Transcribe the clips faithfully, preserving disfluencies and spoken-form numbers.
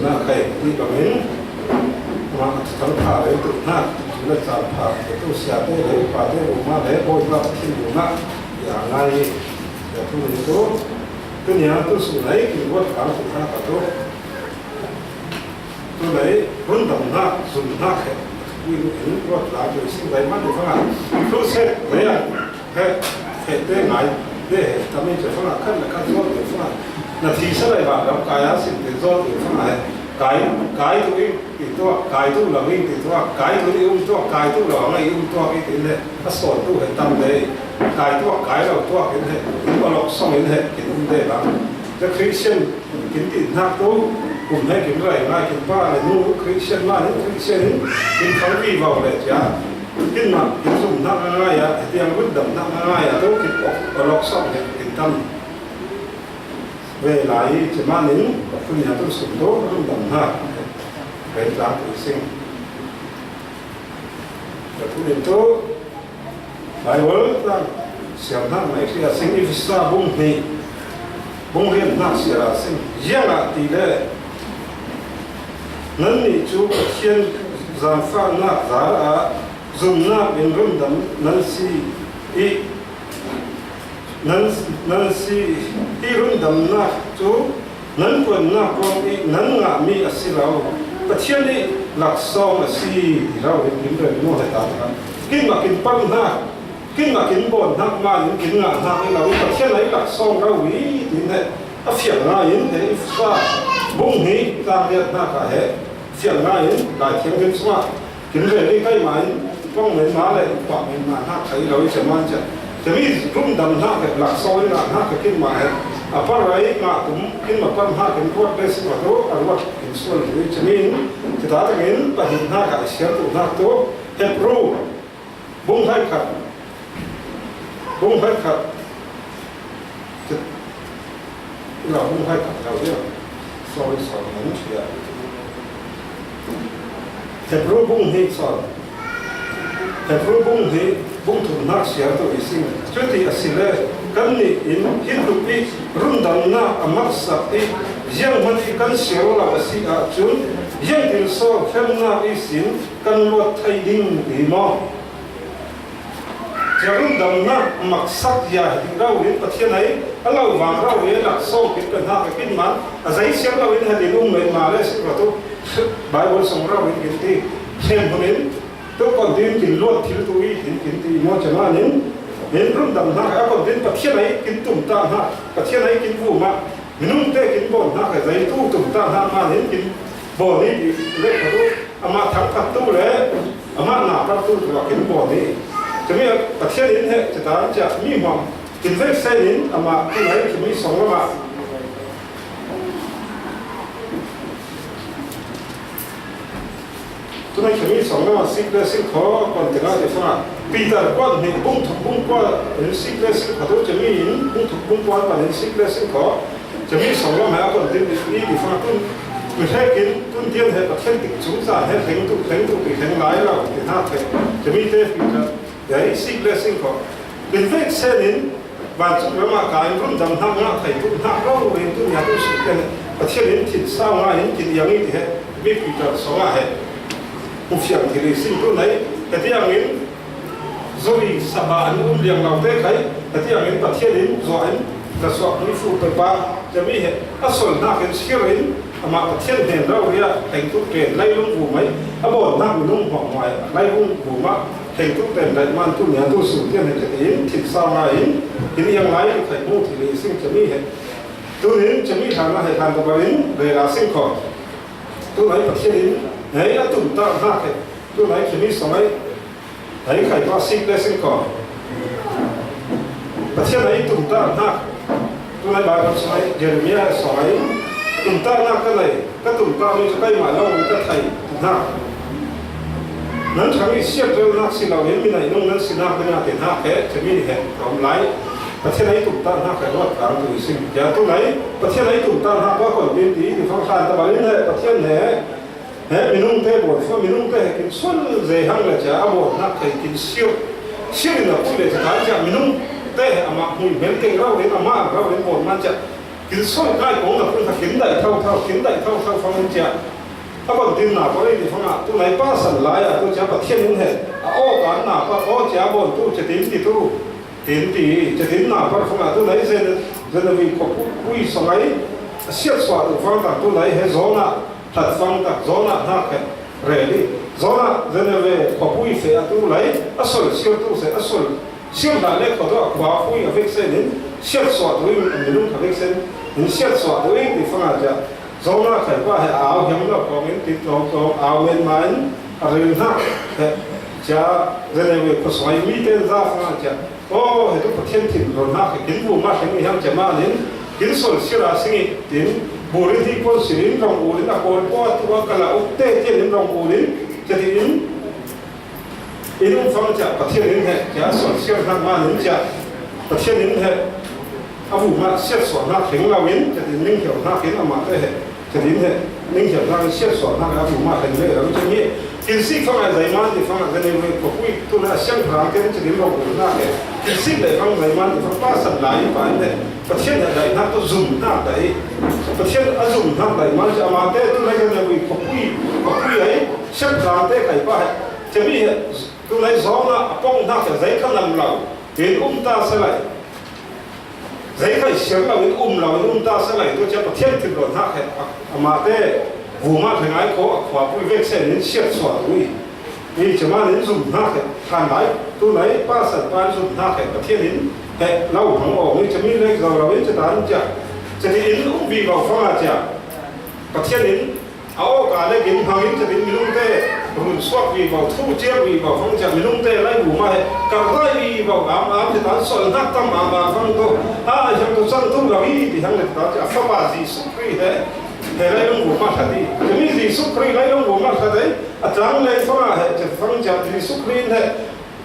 Hna khai ti bangin, mah a thangṭha lei tu hna, tu le caan pha, tu siate le upate, uma le Bawipa Pathian duhnak, i a ngai i, tu ni tu, tu nia tu su lei, kin ruat kang tu hna ka tu. Tu lei, rundamnak, zumnak he, tu in ruat kang tu i sing lei man tu fanga, tu set lei a, He, he te ngai, te he, tami che fanga khat le khat zawt te fanga. Na thi sa lai ba ram kai a sin te zawt te fanga he. Kai, kai tu in, i tuak, kai tu lo in, i tuak, kai tu i um tuak, kai tu lo ngai um tuak i tin he. A sawn tu he tam le. Kai tuak, kai lo tuak in he. In a lok song in he, in um te ba. The Christian, kin ti hnak tu, kum he kin rai ngai, kin pa le nu, Christian ma ni, Christian in, kin khang pi vau le cia. Kin mah, kin zumhnak a ngai ah, hetiang rundamhnak a ngai ah, tu kin awk, a lawk sawk he, kin tam ve lai, cemanin, a phun ya tu sum tu, rundamhnak, ven tlang tu sing. Ka phun in tu, Bible tlang, siamhnak mai khi a sing, Efesa bung hnih, bung riamhnak siar a sing, ziang ah ti le, nannih cu Pathian zaangfahnak zar ah, zumnak in rundam nan si i nan, nan si i rundamnak cu nan ṭuannak ruang i nan ngahmi a si lo. Pathian i laksawng a si ti lo in kin rem nu he ta. Kin mah kin palh hna, kin mah kin bawn hnak ma in kin ngah hnak i lo i Pathian a i laksawng lo i tin he a fiang ngai in he Efesa bung hnih tlang riat hnak ah he fiang ngai in Lai Thianghlim sungah Kin rel i keimah in kong men ma le khuah men ma hna kha i lo i cem an cia. Cemi rundam hna kha laksawng i ngah hna kha kin mah he a par ai ngah tum kin mah par hna kin ruat le si ma tu a ruat kin sual tu i cemi in kita tengin pahnih hna kha a siar tu hna tu Hebru bung hai khat Bung hai khat. Ila bung hai khat kau dia. Sorry, sorry, nan sia. Hebru bung hnih, sorry. Hebru bung hnih, bung thumnak siar tu i sing. Cuti a si le, kannih in hin tuk i rundamnak a maksak i zianghman i kan siar lo a si ahcun, ziangtin so khennak ihsin kan luat thei ding ti maw? Cia rundamnak maksak ya hi lo in Pathian ai a lo vang rau in laksawng khin pahnak a kin man a zei siar lo in hadin um mei ma le si ko tu Bible song rau in kin ti ṭhen hun in tu kon din kin luat thil tu i hin kin ti maw cema nin in rundamnak a kon din Pathian ai kin tum ta hna Pathian ai kin vumah Minung te kin bawn hna kha zei tu tum ta hna ma nin kin bawn i ti le kha tu amah thangphat tu le amah na par tu tu ah kin bawn i cumi ah Pathian in he cita an ciah mi hmang kin vek sen in amah tu ngai cumi song amah Tunai khami song le sik le sik kho kon tenga ti fanga Peter kuat ni bung thuk bung kuat in sik le sik kho tu chami in bung thuk bung kuat pan in sik le sik kho chami song le mai kon tin i ti fanga tun mi he kin tun tian he Pathian tik chung sa he thleng tu thleng tu ti thleng lai lo ti hna the chami te Peter ya i sik le sik kho in vek sen in Vancung ram ah ka in rundam hna ngah thei tu hna lo rin tu nia tu si pen Pathian in thin sau ngai in kin iang i ti he mi Peter song ah he hmufiang thil i sin tu nai hetiang in zori saba an um liang lo te khai hetiang in Pathian in zuah in ka suak ni fu pe pa cami he a sol hna kin sir in Amah Pathian hnen rori ah hlengtuk ṭen leilung vum ai a bawnnak minung hmuahhmuah ai leilung vum ah hlengtuk ṭen daih man tu nia tu sung tiang he ṭhen in thinsa ngai in in iang lai in khai hmu thil i sing cami he. Tunin cami hlan ah he hlan tabal in rel a sing kho. Tunai Pathian in hei a tumtah hna he. Tunai cami song ai Hei khai pa sik le sing ko. Pathian ei tumtah hna. Tunai Bible song ei Jeremiah song ei tumtahnak ka nei ka tumtah mi cu keimah lo in ka thei hna. Nan thang i siatrelnak si lo in minai nung nan sinak dingah te hna he cami he ka um lai. Pathian ei tumtahnak he ruat tlang tu i sing. Tia tunai Pathian ei tumtahnak ka kon tin ti ti fang hlan tabal in he Pathian he He minung te bawn fo minung te he kin sual zei hang le cia a bawn hnak thei kin sir sir in a pui le cia cia minung te he amah hmui hmel keng rau in amah rau in bawn man cia Kin soi kai kong na pun kha kin dai thau thau, kin dai thau thau fang in cia. A ban tin na pa rei ti fang a, tu nai pa san lai a, tu cia Pathian in he. A aw kan na pa, aw cia bon tu cia tin ti tu. Tin ti, cia tin na pa fang a, tu nai zen, zen a mi ko pu, pui so ngai. A siat sua tu fang tak tu nai he zona, that fang tak zona hnak he. Reli, zona zen a ve ko pui fe a tu lai, a sol siat tu se, a sol Siam hna le khuatua khua pui a vek sen in, siat suah tu in a minung kha vek sen in, siat suah tu in ti fanga cia. Zona khai pa he au hiam lo kong in ti tlawng tlawng au men ma in a ril hna he cia. Zenei ve khuasuai mi ten za fanga cia. Aw, he tu Pathian thin ron hna he kin bu ma hleng i hiam cia ma nin, kin sol sira sing i tin, buri hi pon sirin rong u in a kawl pua tu a kala uk te tian in rong u in, cia ti in, in um fang cia Pathian in he, cia suan siar hnak ma nin cia Pathian in he, a bu mah siat suan hnak hleng lo in, cia tin ning hiau hnak in amah te he, cia tin he, ning hiau hnak in siat suan hnak a bu mah hleng le lo cia mi. Kin sik fang a zai man ti fang a zai ning ko pui tu na siang rang ken cia tin lo ko na he. Kin sik le fang zai man ti fang pa san lai pa in he. Pathian he zai hnak tu zum hnak dai. Pathian a zum hnak dai man cia amah te tu na cia ning ko pui, ko pui ai, siang rang te kai pa he. Cia mi he, tu lai zong ah a pong hnak he zei kha nam lo, in um ta se lai. Zei kha siar lo, in um lo, in um ta se lai. Tu cia Pathian thin ron hnak he, a, amah te, vuma hleng ai ko, a khua pui vek sen in siat suah tu i. I cia ma nin zum hnak he, than lai, tu lai pa san pa in zum hnak he, Pathian in he, lo hang awng i cia mi lek zo lo in cia tan cia. Cia ti in um vivo fanga cia. Pathian in A awka le kin hmangin cia tin minung te run suak vivo, thu ciak vivo fang cia minung te lai bu ma he, kar lai vivo am am cia tan sol hnak tam am am fang tu, a hiam tu cang tu lo i ti hang le ta cia Fapa Jesuh Khrih he, he lai lung bu ma cia ti. Cia mi Jesuh Khrih lai lung bu ma cia te, a cang le fang a he, cia fang cia Jesuh Khrih he,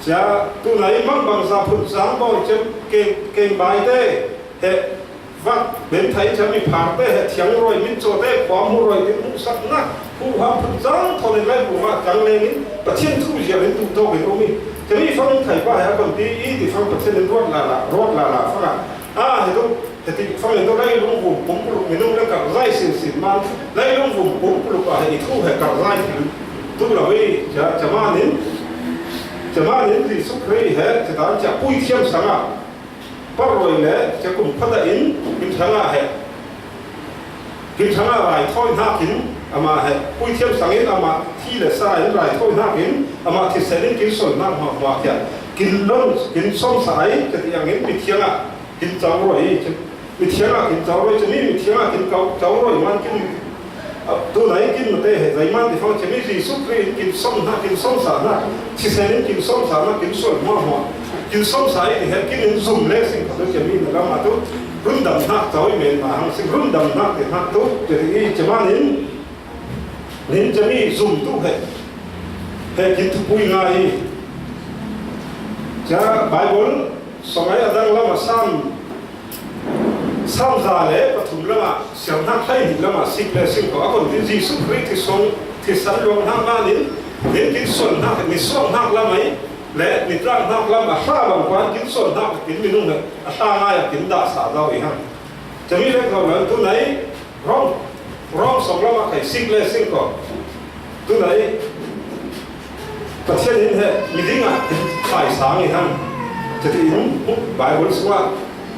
cia tu nai mang bang za phun sang bawi cia ke, ke bai te, he, Vak, ben thai cia mi phar te he thiang roi, min caw te khuam hu roi, tin hmuhsaknak, huham phun cang thawn in lai bu ma cang leng in, Pathian thu ziar in duh tawk in um i. Cia mi fang thai pa he a kon ti i ti fang Pathian in ruat lala, ruat lala fang a. A, he tu, he ti fang in tu lai lung vum pum puluk minung le kar zai sin sin man, lai lung vum pum puluk a he i thu he kar zai thil tu lo i, cia, cia ma nin, cia ma nin Jesuh Khrih he, cia tan cia pui thiam sang a. Parroi le cia kum phata in kin thang ah he, kin thang ah raithawi hnakin amah he, puithiam sangin amah thi le sa in raithawi hnakin amah thisen in kin son hnak hmuahhmuah tiah kin lon, kin sawmsa ai ka ti angin mithiang ah kin co roi, mithiang ah kin co roi, cumi mithiang ah kin co, co roi man kin Tunai kin mate he, zeiman ti fang cemi Jesuh Khrih in kin som hna, kin somsa hna, thisen in kin somsa hna, kin sual hmuahhmuah, kin somsa i ti he, kin in zum le sing kha tu cemi na lam a tu, rundam hnak cawi men ma hang sing, rundam hnak ti hnak tu, ceti i ceman in, nin cemi zum tu he, he kin thupui ngai i. Ca Bible, songai a dang lam a sam, Sam za le pathum lamah sianghnak hleihnih lamah sik le singkho a kon ti Jesuh Khrih thisen, thisen luang hnak nain, nin kin suan hnak, ni suang hnak lam ai le ni tlang hnak lam a hla bang khuan kin suan hnak kin minung he a hla ngai a kin dah sa zau i hang. Cami le kau nan tunai Rom, Rom song lamah kai sik le singkho. Tunai Pathian in he miding ah kin thaisang i hang. Cati in Bible sungah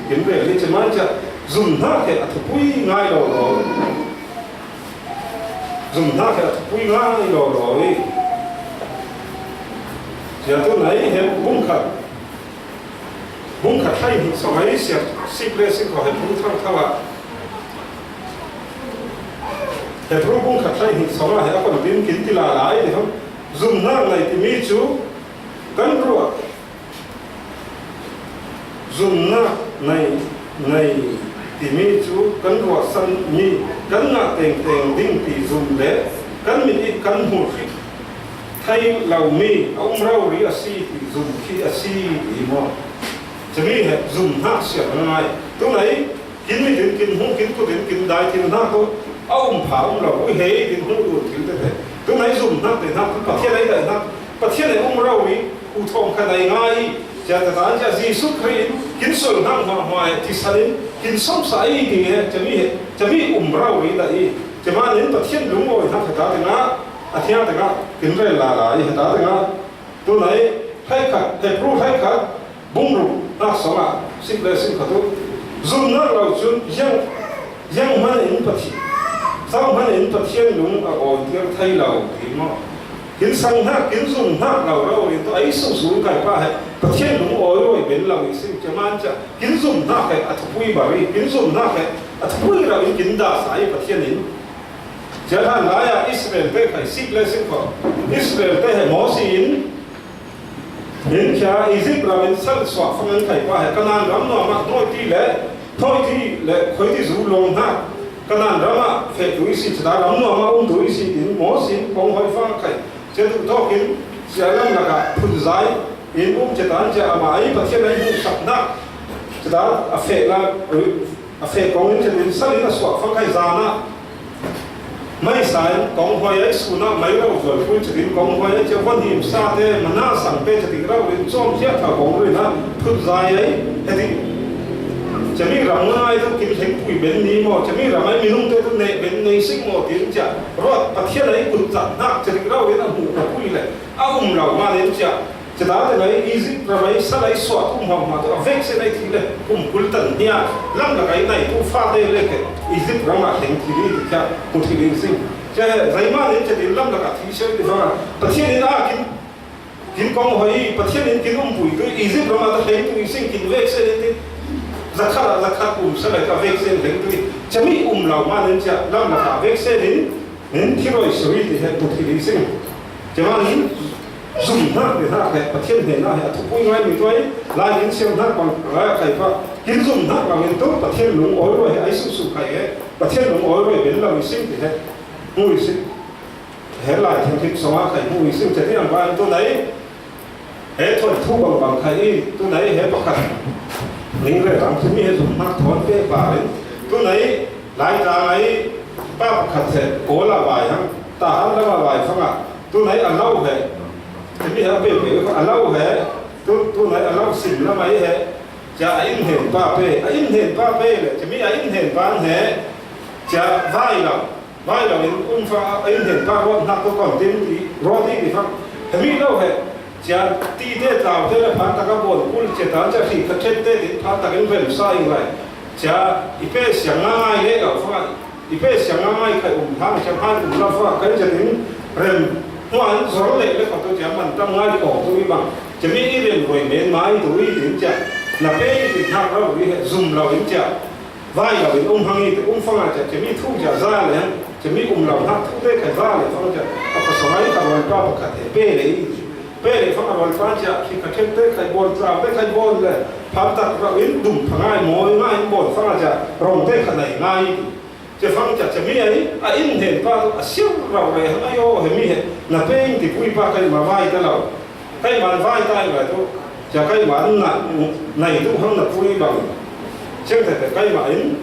kin rel i ceman cia zum hna he a thupui ngai lo lo. Zum hna he a thupui ngai lo lo i. Cia tunai he bung khat, bung khat hleihnih song ai siat sik le singkho he bung thang thau ah. Hebru bung khat hleihnih song ah he a kon tin kin ti lala i ti hang. Zumhnak nei timi cu kan ruah, zumhnak nei, nei timi cu kan ruahsanmi kan ngah tengteng ding ti zum le kan mit i kan hmuh hrih thei lomi a um rori a si ti zum khi a si ti maw? Cumi he zumhnak siar ngai. Tunai Kin mit in, kin hmuh, kin kut in, kin dai thil hna tu a um pha um lo, u he in hmuh dun thil tete. Tunai zumhnak te hna, Pathian ei daih hna, Pathian ei um rori, u thawng kha dai ngai, cia ta ta, cia Jesuh Khrih in, kin sual hnak hmuahhmuah, thisen in, Kin sawmsa ei ti he, cemi he, cemi um rau rih ta i. Cema nin Pathian lungawi hnak heta tengah, a thia tengah, kin rel lala i heta tengah. Tunai, hleikhat, Hebru hleikhat, bungruk, hnak sawngah, sik le sik khat uh. Zumnak lo cun, ziang, ziang hman in Pathian, zang hman in Pathian lung a awi tiar thei lo, ti maw? Kin sang hnak, kin zum hnak lo rau rih tu, ei susu kai pa he, Pathian lung awi roi ben lo i sing, cema cia, kin zum hnak he, a thupui bari, kin zum hnak he, a thupui rau in kin dah sa i Pathian in. Cia hlan lai ah Israel te khai sik le sik kho. Israel te he Mosi in, in khia Egypt ram in sal suah fang an khai pa he Kanaan ram nuam ah hnawi ti le, hnawi ti le khoi ti zu lawng hna. Kanaan ram ah feh tu i si cita ram nuam ah um tu i si in Mosi in kong hoi fang khai. Cia duh tawk in sia lam lakah phun zai in um cita an cia amah ai Pathian ai hmuhsak hna. Cita a feh la, a feh kong in cia in sal in a suah fang khai zan ah. Mai sa in kong hoi ai sun ah mai lo zual pui cia in kong hoi ai cia von him sa te mana sang te cia in rau in cawm cia tha kong rin ah phun zai ai he ti. Cia mi ram ngai tu kin thleng pui ben ni maw, cia mi ram ai minung te tu ne ben nei sing maw tin cia ruat Pathian ai kut zat hnak cia in rau in a hmuh na pui le a um lo ma nen cia. Cita te ngai Egypt ram ai sal ai suah tu hmang hmang tu a vek se nai ti le kum kul tan hnia lam lak ai nai tu fa te le ke Egypt ram ah thleng ti li ti kha ku ti li sing. Cia he, zeimah nin cia tin lam lak ah thi se ti fang a. Pathian in a kin, kin kong hoi, Pathian in kin um pui tu Egypt ram ah ta thleng tu i sing kin vek se nin ti. Zakhat ah zakhat um sa le ka vek se nin thleng tu i. Cia mi um lo ma nin cia lam lak ah vek se nin, nin thi roi sui ti he ku ti li sing. Cia ma nin, zumhnak ti hnak he Pathian hnenah he a thupui ngai mi tuai, lai in siamhnak bang ngai a kai pah, kin zumhnak bang in tu Pathian lung awi ruai he ai suhsuh kai he Pathian lung awi ruai ben lo i sim ti he hmu i sim. He Lai Thianghlim sawngah kai hmu i sim, cati ang ba an tu nai. He thawi thu bangbang khai i tu nai he pakhat ning le rang timi he zumhnak thawn pe pa in tu nai lai ta ngai pa pakhat he kawl a vai hang ta han lam a vai fangah Tunai a lo he, timi he a pe pe a lo he, tu, tunai a lo sim lamai he, cia a in hen pa pe, a in hen pa pe le, timi a in hen pa he, cia vai lo, vai lo in um fa, a in hen pa ruat hnak tu kon tin ti, ruat ti ti fa, he mi lo he, cia ti te tlau te le phan tak a bon kul cia tan cia hri ka chet te ti phan tak in rem sa in lai, cia i pe siang ngai le lo fa, I pe siang ngai khai um hang, siang hai um la fa, kai cia tin rem hnuan zor le le kho tu cia man tam ngai kho tu i bang. Cia mi i rem roi men mai tu i tin cia. Na pe i tin hak rau i he zum lo in cia. Vai lo in um hang i te um fang a cia, cia mi thu cia za le hang, cia mi um lo hak thu te khai za le fang cia. A ka sa ngai ka roi pa pakhat he pe le i. Pe le fang a roi pa cia, khi ka khen te khai bon, tlau te khai bon le. Phan tak rau in dum pha ngai mawi ngai in bon fang a cia, rong te kha nai ngai. Cia fang cia cia mi ai, a in hnen pa tu a siang rau rei hang ai aw he mi he, na peng ti pui pa kai ma vai ta lo. Kai man vai ta i vai tu, cia kai man na, nai tu hang na pui bang. Siang te te kai ma in,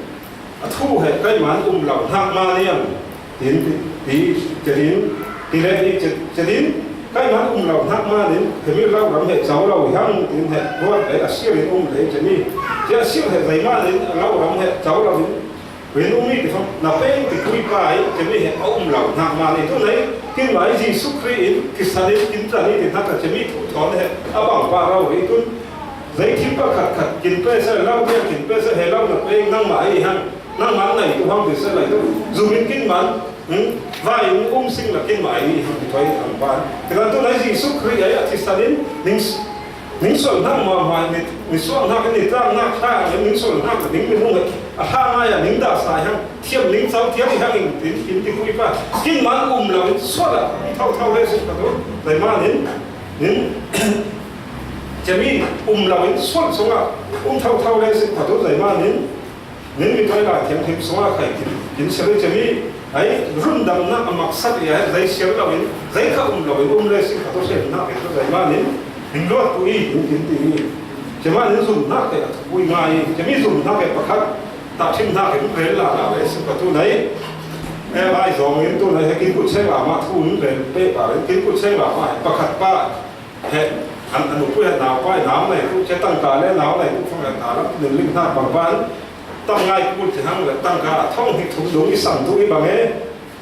a thu he kai man um lo hnak ma liang. Tin ti, ti, cia din, ti le ti, cia, cia din, kai man um lo hnak ma din, he mi lo ram he cau lo hang, tin he, ruat le a siang in um le cia mi. Cia siang he zai ma din, a lo ram he cau lo in, Rin um i ti fang, na peng ti pui pa i, ti mi he a um lo hnak ma ni tu nei, kin mai Jesu Khrih in, Khristan in, kin ta ni ti hnak a ti mi thu thawn he, a bang pa rau ri tun. Zei thim pa khat khat, kin pe se, lau dia kin pe se, he lau na peng nang ma i hang, nang man nei tu hang ti se lai tu. Zum in kin man, hmm, vai in um sing la kin ma i hang ti toi hang pa. Kila tu nei Jesu Khrih ai a Khristan in, ning Ning sual hnak hmai, ning sual hnak, ning tlang hnak, hla, ning sual hnak, ning minung, a hla ngai a, ning dah sa hang, thiam ning cau thiam hang, in, in, in ti pui pa. Kin man um lo in sual a, i thau thau le sik pa tu, zai ma nin, nin, cia mi um lo in sual sung a, um thau thau le sik pa tu, zai ma nin, Nin mi tuai lai thiam thim sungah khai kin, kin sial i cemi, ai, rundamnak a maksak i ai, zei sial lo in, zei kha um lo in, um le sing kha tu hlen hnak in tu zei ma nin, nin luat tu i, nin kin ti i. Cema nin zumhnak te a thupui ngai i, cemi zumhnak te pakhat, tahthimhnak in rel la la le sing kha tu nei. E, vai zong in tu nei, he kin kut seng la ma thu in rel pe pa in, kin kut seng la ma pakhat pa, he, an, an upui he nau pa, nau nei tu, che tangka le nau nei tu, fang he ta lam, nin ling hnak bang pa in, Tam ngai kul ci hang le, tangka thong hnih thum dung i sam tu i bang e,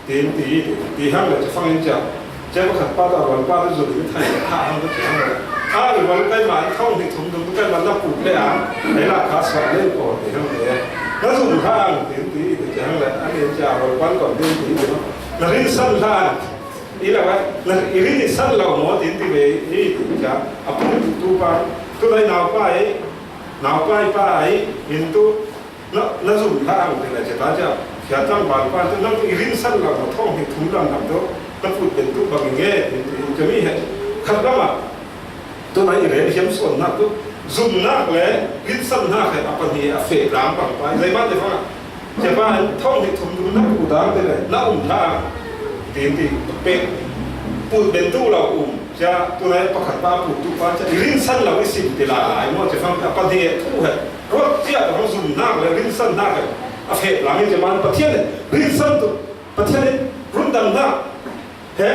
tin ti, ti hang le, ci fang in cia. Cia pakhat pa ta rual pa ta zun i thai tha hang ta ci hang le. A, i rual kai ma thong hnih thum dung kai ma na put le a, ai la kha sa le ko ti hang le. Na zun kha ang tin ti, ti ci hang le, a ni cia rual pan kon tin ti, ti na rin san la ang. I la wa, na i rin i san lo mo tin ti ve, i ti cia. A put tu pa, tu lai nau pa e, nau pa i pa e, in tu, Na, na zum hlah ang te na ceta cia, cia tlangval pa te nang i rinsan lo na thawng hi thum lam lam to, na put ben tu bang nge, in, in, in, cami he, khat lama, tu na i rel hiam suan nak tu, zumnak le rinsannak he a pahnih a feh tlang bang pa, zei man te fang a, cia pa thawng hi thum tu na put ang te le, na um hlah ang, tin ti, pek, put ben tu lo um, cia, tu na pakhat pa put tu pa, cia, i rinsan lo i sim ti la lai, mo, cia fang, a pahnih thu he, Ruat ciah a hong zumnak le rinsannak he a feh tlang in, cia man Pathian in rinsan tu, Pathian in rundamnak he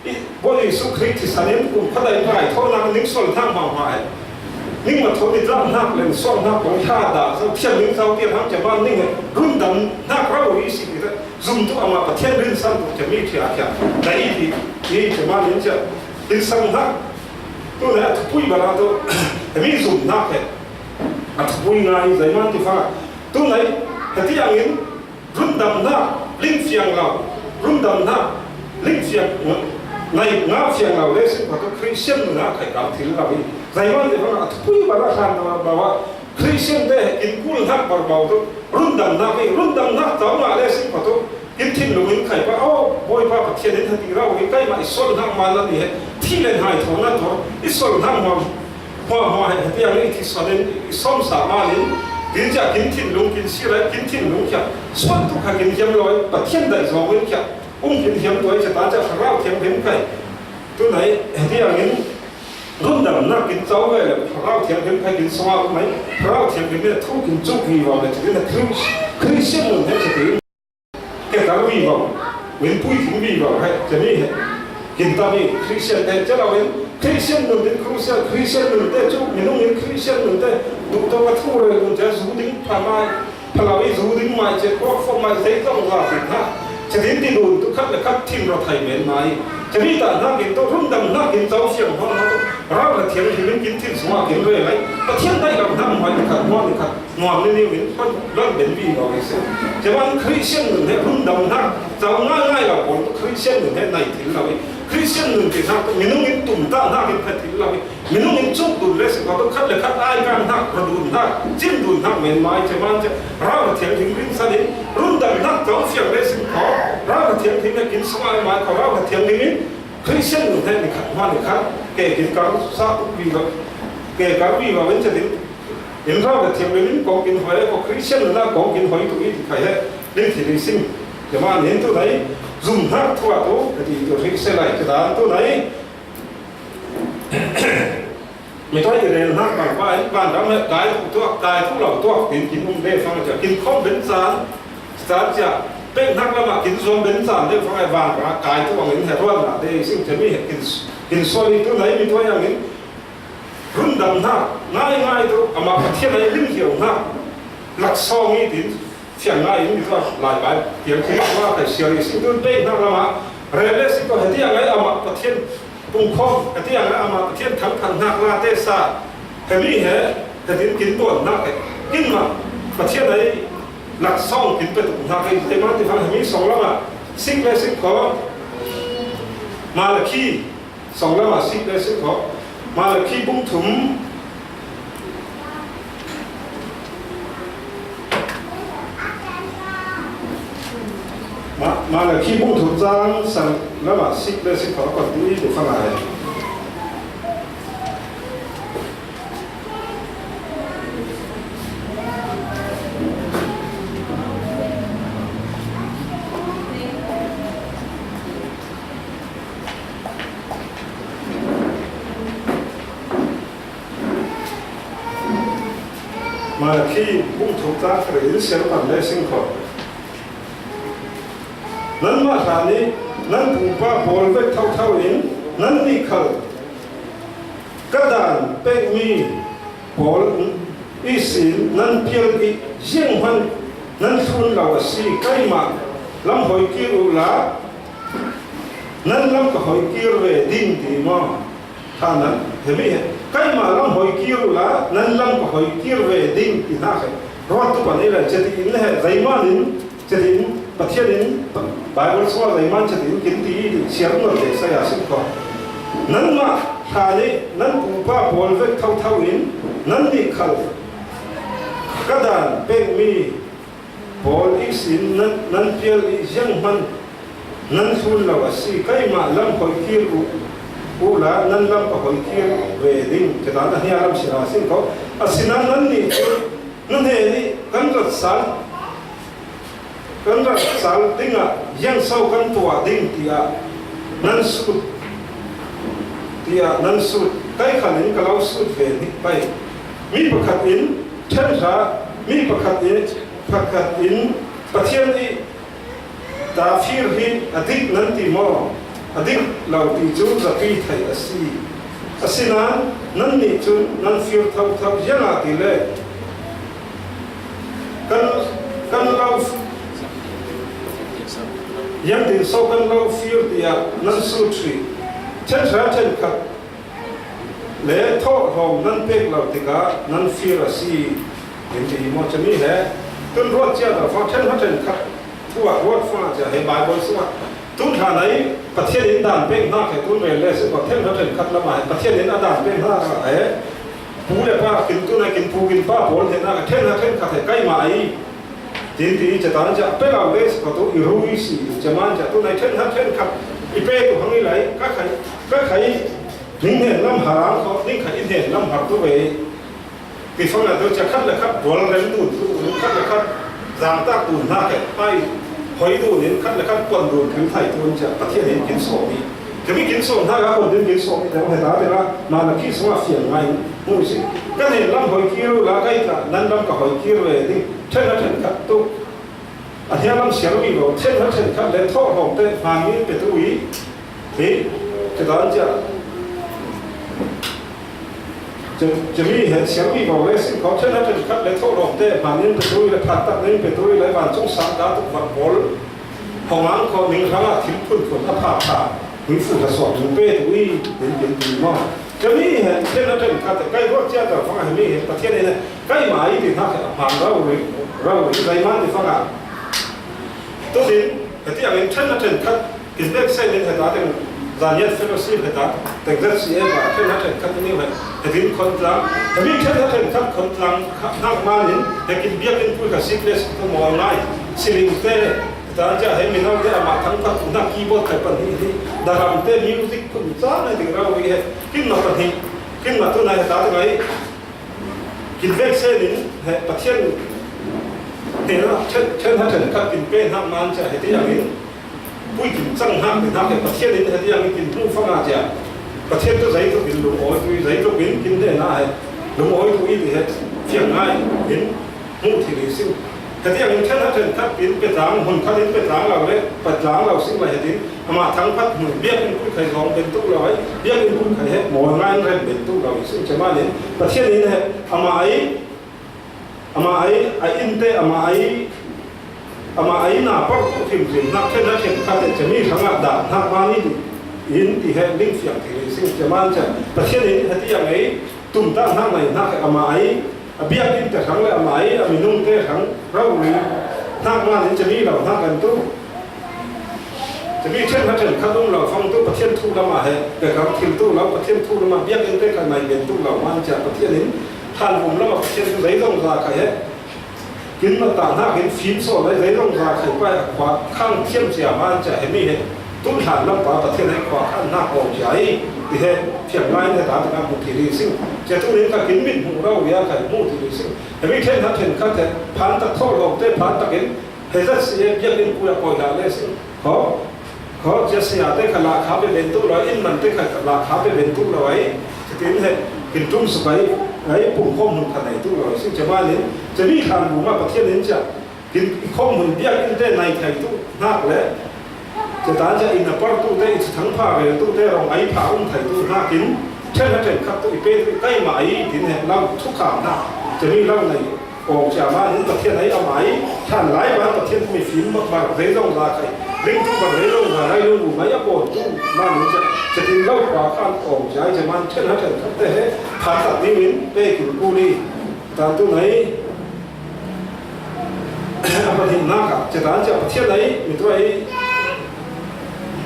i Bawi Jesuh Khrih thisan in kum khat a i ngai thawhnak ning sual hnak hmahmah he. Ning ma tho ni tlahnak le sualnak kong hla dah, so thiam ning zau tiar hang cia man ning he rundamnak rau i si ti he zum tu amah Pathian rinsan tu cia mi cia cia. Na i ti, i cia man in cia rinsannak tu le a thupui bala tu he mi zumnak he. A thupui ngai, zei man ti fang a. Tu nai, heti angin, rundamnak, ling fiang lo, rundamnak, ling fiang, ngai, nga fiang lo, le sin pa tu Christian nuna khai kal thil lo i. Zei man ti fang a, a thupui bala khan na bawa, Christian te, in kul hnak bar bau tu, rundamnak i, rundamnak tau nga le sin pa tu, Kin thinlung in khai pa, aw, Bawipa Pathian in hati rau hi, keimah i sual hnak man a ni he, thi le hnai thawn a thawn, i sual hnak hmang hmang hmang he, heti ang i thi sual in, i sawm sa man in, kin cia, kin thinlung, kin si lai, kin thinlung cia, sual tu kha kin hiam lawi, Pathian daih zawng in cia, um kin hiam tuai cia ta cia, Thlarau Thianghlim khai. Tu nai, heti ang in, rundamnak kin co ve le, Thlarau Thianghlim khai kin sawng a um mai, Thlarau Thianghlim le thu kin cuk vivo le, cia in a Christian nun he cia ti. Ke kar vivo, min pui thing vivo, he, cia mi he. Kin ta mi, Christian te, cia lo in, Christian nun in, Christian, Christian nun te, cu, minung in, Christian nun te, duh to ka thu rel nun te, zu ding pha mai, pha lo i zu ding mai, cia kua fo mai, zei tong za ding ha. Cia din ti dun, tu khat le khat thin ro thai men mai. Cia mi ta hna kin to, rundam hna kin to, siang hong hna to, rau le thiang hi min kin thin sung a kin rel lai. Pathian dai lo hna mai, ni khat, hmuan ni khat. Nuam ni ni min hon lon ben vi lo ni se. Cia man Christian nun he rundamnak, cau ngai ngai lo pawl tu Christian nun he nai thil lo i. Christian nun ti hnak tu minung in tum ta hnak in phet thil lo i. Minung in cuk dun le si ko tu khat le khat ai kan hnak, ra dun hnak, cin dun hnak men mai cia man cia. Rau na thiang ding rin san in, rundamnak cau fiang le si ko. Rau na thiang ding le kin sung ai mai ko, rau na thiang ding in Christian nun he ni khat, hma ni khat, ke kin kar sa tu vi lo. Ke kar vi lo in cia ding. In rau le thiang le min kong kin hoi ko Christian na kong kin hoi tu i ti khai he. Ling thi ling sim. Ke ma nin tu nai zum hnak thu a tu, ka ti tu ri se lai ka dan tu nai. Mi toi i rel hnak bang pa in ban ram he kai tu tuak, kai tu lo tuak, tin kin um de fang cia, kin khom ben caan, caan cia, pek hnak lama kin zuam ben caan de fang ai ban ra, kai tu ang in he ruan na de sing te mi he kin, kin sual i tu nai mi toi ang in, Rundamnak ngai ngai tu amah Pathian a i lim hiau hna laksawng i tin fiang ngai in mi tuah lai bai tiang khi tuah kai sial i si tun pei hnak lamah rel le si ko heti a ngai amah Pathian pungkhawm heti a ngai amah Pathian thangthang hnak la te sa hemi he hetin kin tuan hnak he kin mah Pathian a i laksawng kin petuk hnak he te man ti fang hemi sawng lamah sik le sik ko Malakhi Sawng lamah sik le sik khawh. Malakhi bung thum. Ma-, Malakhi bung thum cang sang lamah sik le sik khawh a kon ti i tu fang ai. Malakhi bung thum cang thar in sial pan le sing khawh. Nanmah hna nih nan pupa pawl vek thotho in nannih khal ka dan pekmi pawl Ihsin nan pial i zianghman nan thlun lo a si, keima lam hoi kir uhla, nan lam ka hoi kir ve ding ti maw? Tha nan, hemi he, keima lam hoi kir uhla, nan lam ka hoi kir ve ding ti hna khe. Ruat tu pan i lai che ti in he, zeiman in che ti in, Pathian in Bible sua zeiman che ti in kin ti i siar ngot le saya sim ko. Nanmah hlan i nan pupa pawl vek thotho in, nannih khal ka dan pekmi pawl ihsin nan, nan pial i zianghman nan thlun lo a si, keima lam hoi kir uh, uhla, nan lam ka hoi kir ve ding, ketan a hnia lam sila sin ko. Asinain nannih cu nan he nih kan rat sal, kan rat sal dingah ziangso kan tuah ding tiah nan sut, tiah nan sut, kai khal in ka lo sut ve nih pai. Mi pakhat in ṭhen hra, mi pakhat in, pakhat in Pathian i ta fir hi a dik nan ti maw? A dik lo ti cu zapi theih a si. Asinain nannih cun nan fir thotho, ziangahtile kan, kan lo, ziangtin so kan lo fir tiah nan sut hrih. Ṭhen hra ṭhen khat le thawhlawm nan pek lo tikah nan fir a si, in ti hi maw? Cumi he tun ruat cia ta fa ṭhen hra ṭhen khat thu ah ruat fa cia he Bible sungah tun hlan ai Pathian in dan pek hna khe tun rel le si ko, ṭhen hra ṭhen khat lamah he Pathian in a dan pek hna he pu le pa kin tun ai kin pu kin pa pawl he hna ṭhen hra ṭhen khat he keimah ai tin ti i catan cia pe lo le si ko tu i ru i si i caman cia tun ai ṭhen hra ṭhen khat i pe tu hang i lai ka khai, ka khai. Ning hnen lam har ang kho, ning kha i hnen lam har tu ve. Ti fang ah tu cia khat le khat rual rem dun tu, khat le khat zangtak dun hna khe, ai hoi dun in khat le khat kuan dun khin thai tu cia Pathian in kin sawm i. Kami kin sawm hna ka kuan din kin sawm i, teng he ta tengah Malakhi sungah fiang ngai mu si. Kan hnen lam hoi kir uh la kai tla, nan lam ka hoi kir ve ding, ṭhen a ṭhen khat tu. A hniang lam siar mi lo, ṭhen hra ṭhen khat le thawhlawm te hman in petu i, hi, kedan cia. Cumi he siar mi lo le sin ko, ṭhen hra ṭhen khat le thawhlawm te hman in petu i le phan tak ning petu i le vancung sang ka tuk vat pawl. Hong ang ko ning hrang a thil phun phun a pha pha, ning fu hra suak ning petu i, ning kin ti maw? Cumi he ṭhen hra ṭhen khat te kai ruat cia ta fang a he mi he Pathian in he keimah ai ti hna khe a hman rau ri, rau ri, zeimah ti fang a. Tunin, hetiang in ṭhen hra ṭhen khat, in bek sen in heta teng, Zaniat Fellowship heta teng Z C F ah ṭhen hra ṭhen khat in he, hetin khon tlang, hemi ṭhen hra ṭhen khat khon tlang kha, hnak man in, he kin biakinn pui kha sikles ka mawi ngai, siling te, heta cia he mino te amah thangphat tu hna keyboard khai pahnih hi, daram te music phun ca ngai ding rau ri he, kin ma pahnih, kin ma tu nai heta teng ai, Kin vek sen in he Pathian hnenah ṭhen, ṭhen hra ṭhen khat kin pe hnak man cia hetiang in pui kin cang hnak ti hnak he Pathian in hetiang in kin hmuh fang ah cia Pathian tu zeitluk in lungawi tu i zeitluk in kin hnenah he lungawi tu i ti he fiang ngai in hmuh thil i si. Hetiang in ṭhen hra ṭhen khat in pe tlang, hmun khat in pe tlang lo le pe tlang lo sing lai hetin Amah thangphat hmun biakinn pui khai zong ben tuk lo ai, biakinn pui khai he mawi ngai in rem ben tuk lo i si. Cemanin Pathian in he amah ai, amah ai, a inn te amah ai, amah ai na partu hrimhrim hnak ṭhen hra ṭhen khat he cemi hrangah dah hnak mah ni in ti he ning fiang thei i si. Ceman cia Pathian in hetiang ei tumtah hnak nai hnak he amah ai, a biakinn te hrang le amah ai, a minung te hrang rori hnak mah ni cemi lo hnak kan tu. Cumi ṭhen hra ṭhen khat um lo fang tu Pathian thu lamah he pekar thil tu lo, Pathian thu lamah biakinn te kha nai ben tu lo man cia Pathian in hlanvum lamah Pathian thu zeizong za kha he kin ma ta hnak in fim saw lai zeizong za khai pai a khua khang thiam cia man cia he mi he tun hlan lam pa Pathian he khua khan hnak awng cia i ti he fiang ngai in he ta tikah hmuh thil i si. Cia tu nin kha kin mit hmuh lo ria khai hmuh thil i si. He mi ṭhen hra ṭhen khat he phan tak thawhlawm te phan tak in He zat si e biakinn pui a pawi hlah le si. Kho, kho, cia saya te kha lakha pe ben tu lo, inn man te kha lakha pe ben tu lo ai. Cutin he, kin tum suk ai, ai pum khom hmun kha nei tu lo ai. Si cemanin, cemi khan bu ma Pathian in cia, kin i khom hmun biakinn te nai thai tu hnak le, Catan cia inn a partu te, i thuthang pha reltu te, rong ai pha um theitu hnakin, ṭhen hra ṭhen khat tu i pe tu, keimah ai tin he lo thukham hna. Cemi lo nei awng cia mah in Pathian ei amah ei ṭhan lai mah Pathian mifim bar zei zong za khai, ringtu bar zei zong za lai lung mai a bawn tu mah in cia, cia tin lo pa khan awng cia ei cia mah in ṭhen ha ṭhen khat te he phan tak ding in pe kin ku ni. Tan tu nei a pahnih nak ah cia tan cia Pathian ei mi tu ei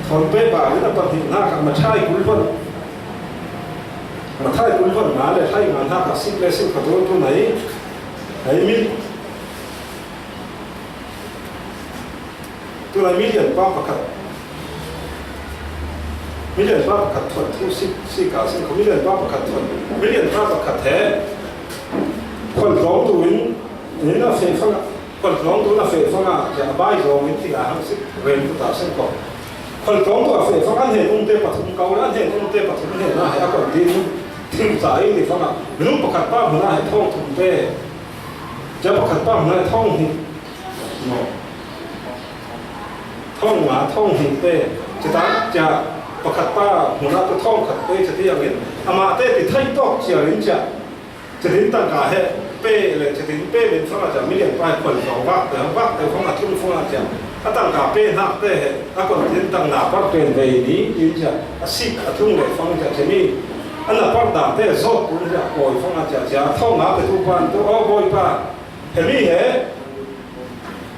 thawn pe ba in a pahnih nak ah Mathai kul hon Mathai kul hon nga le hlai nga hna kha sik le sik kha tu tu nei. Hei mi tu nei milian pa pakhat milian pa pakhat thuan thu sik sik ka sik kha milian pa pakhat thuan milian pa pakhat he khual tlawng tu in in a feh fang a Khual tlawng tu na feh fang a cia a bai zawng in ti a hang sik rem tu ta seng ko. Khual tlawng tu a feh fang an he tung te pathum kau le an he tung te pathum he na he a khual tin thil ca ei ti fang a minung pakhat pa hmun a he thawng thum te cia pakhat pa hmun a he thawng hnih no thawng nga thawng hnih te cia ta cia pakhat pa hmun a tu thawng khat te cia ti angin amah te ti thai tawk cia rin cia Cidin tangka he pe le cidin pe min fanga cia milian pa he khual zawng vak te vak te fanga tlung fanga cia a tangka pe hnak te he a khual tin tang na par pen ve ni in cia a sik a tlung le fang cia cimi a na par dan te zawt kun cia kawi fanga cia cia thawng a pe tu pan tu aw bawi pa he mi he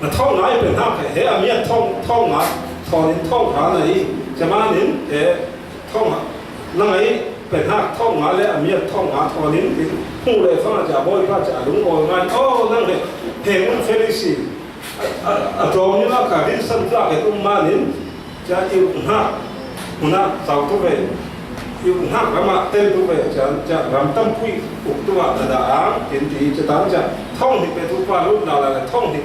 Na thawng ngai pen hak he a miat thawng thawng nga thawnin thawng kha na hi. Cemanin he thawng na ngai pen hak thawng nga le a miat thawng nga thawnin tin hmuh le fanga cia bawi pa cia lung awi ngai aw nang he he mun felisi a tlawm ni ma kha rinsan tlak he um manin Cia i uk hnak hmunah cau tu ve, i uk hnak ramah tel tu ve, cia, cia ram tampi uk tu ah na dah ang, tin ti cia tan cia thawng hnih petu pa lut lala le thawng hnih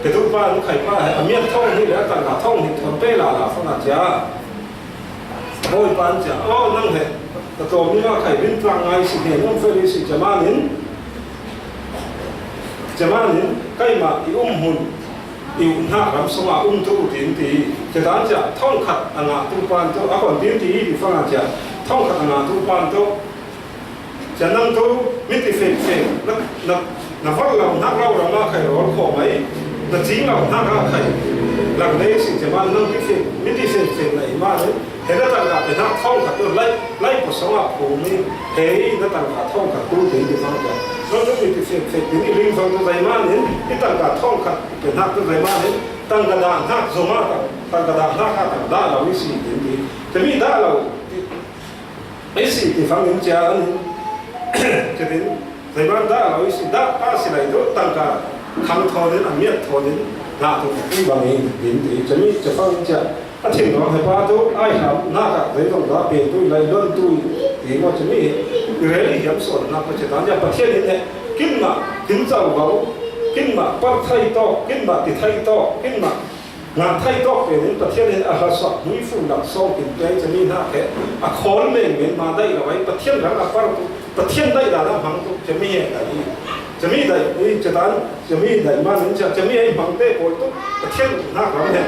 petu pa an khai pa he a miat thawng hnih le a tangka thawng hnih thawn pe lala fanga cia. Bawi pa an cia, aw nang he ka tlawm ni ma khai rin tlak ngai si he nung fe ri si cia manin, cia manin kaimah i um hmun I hnak ram sungah um tu u tin ti. Cia dan cia thawng khat a ngah tu pan tu a kon tin ti hi ti fanga cia thawng khat a ngah tu pan tu. Cia nang tu mi ti fek fek na na na var lo hnak lo ram a khai rawl khawm ai na cing lo hnak a khai lang lei si cia man nang ti fek mi ti fek fek na i mah le. He na tangka pe hnak thawng khat tu lai lai paw sawng ah phum i hei na tangka thawng khat tu ti ti fang cia. Nang tu mi ti fek fek ti ni ring fang tu zai man in i tangka thawng khat pe hnak tu zai man in tangka dah hnak zong ah tang tangka dah hnak ah tang dah lo i si ti ti. Tami dah lo i si ti fang in cia an in cia tin Zeiman dah lo i si dah a si lai tu tangka khang thawnin a miat thawnin ngah tu i bang i din ti cami cafang cia a thin rawng he pa tu ai hram nak ah zeizong dah pe tu lai lon tu i maw cami i rel i hiam sawn nak pa cia tan cia Pathian in he kin mah kin cau lo kin mah par thai tawk kin mah ti thai tawk kin mah Ngah thai tawk pen in Pathian in a hla suak hmuifu laksawng in pei cami hna he a khawl mengmeng ma daih lo ai Pathian rang a par tu Pathian daih dan a hmang tu cami he daih i cami daih i catan cami daih man in cia cami ai hmang te pawl tu Pathian hnak ram he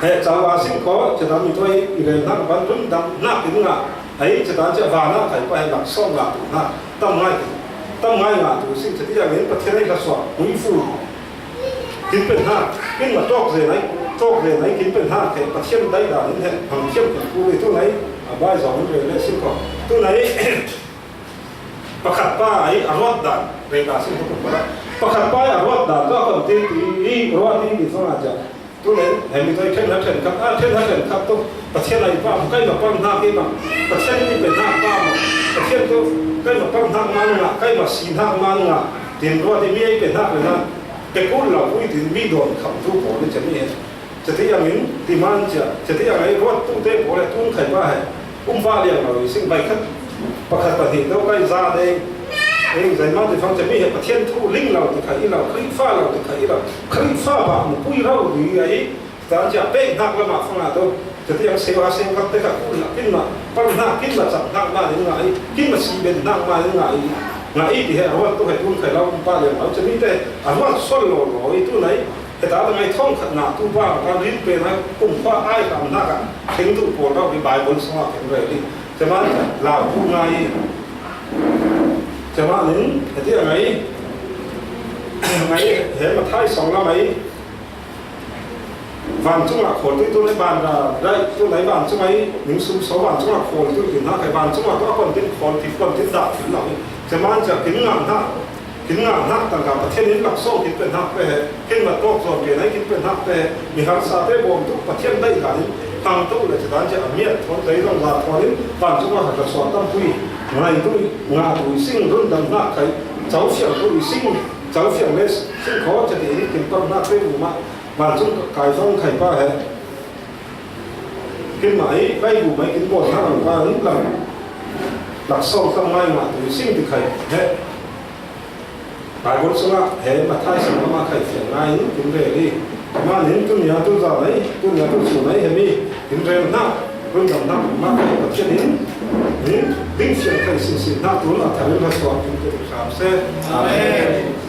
he cau a sing ko catan mi tuai i rel hnak ban run dam hnak in ngah ai catan cia van a kai pa he laksawng ngah tu hna tam ngai tu tam ngai ngah tu sing cati a ngen Pathian ai hla suak hmuifu Kin pen hna, kin ma tawk ve nai, tawk ve nai, kin pen hna, kei Pathian dai dan in he, hang thiam kin ku ve tu nai, a bai zawng in ve le sin ko. Tu nai, pakhat pa ai a ruat dan, ve ka sin ko pa. Pakhat pa ai a ruat dan, tu a kon ti ti, i ruat ti ti fang a ja. Tu nen, he mi toi then ha then khat, a then ha then khat tu, Pathian ai pa, kai ma pang hna ke bang, Pathian ni pen hna pa ma, Pathian tu, kai ma pang hna ma nga, kai ma si hna ma nga, tin ruat ti mi ai pen hna pen hna. Pekul lo pui tin mi dawn kham tu pawl le cami he. Cati angin, ti man cia, cati angai ruat tu te pawl le tun khai pa he. Um va liang lo i sing bai khat, pakhat pahnih deuh kai za dei. Ei, zai man ti fang cami he Pathian thu ling lo ti khai i lo, Khrihfa lo ti khai i lo. Khrihfa bah mu pui rau ri ai. Tan cia pek hnak lamah fanga tu. Cati ang sewa sewa te kha kul hnak kin ma, par hnak kin ma cak hnak ma ning ngai, kin ma si ben hnak ma ning ngai. Ngai ti he ruat tu he tun khai lo um pa liang lo cami te. A ruat sual lo lo i tu nai. Heta tangai thawng khat ngah tu pa kan rin pe nai kum pa ai kam hnak ah theng tu pawl rau i Bible sungah theng rel i. Ceman lau tu ngai. Tua manin, heti a ngai, ngai, he Mathai sawng lam ai, vancungah khawl tu, tu nai ban ra, rai, tu nai vancung ai, ning sum so vancungah khawl tu, tin ha, kai vancungah tu a kon tin khawl, tin kon tin dah, tin lau. Tua man cia kin ngah na, kin ngah na, tangka Pathian in lak so, kin pen hak pe he, kin mat kok zon ke nai, kin pen hak pe he, mi harsa te bawm tu, Pathian dai ka in, hang tu le cia dan cia a miat, thon dai zong za thon in, vancungah hak la suak tam pui, ngai tu, ngah tu sing, run dam na kai, cau fiang tu sing, cau fiang le, sing khaw cia ti in, kin pam na pe mu ma, vancung kai fang kai pa he. Kin mai, kai bu mai, kin bawl na lam pa in lam. Lak sawng tam ngai ngah tu sing ti khai he. Bible sungah he Mathai sung lam a khai fiang ngai in kin rel hi. Manin tu nia tu za nai, tu nia tu su nai he mi kin rel na, run dam na ma khai Pathian in, in ding fiang khai sin sin na tu na tharin ha suak kin kin kham se. Amen.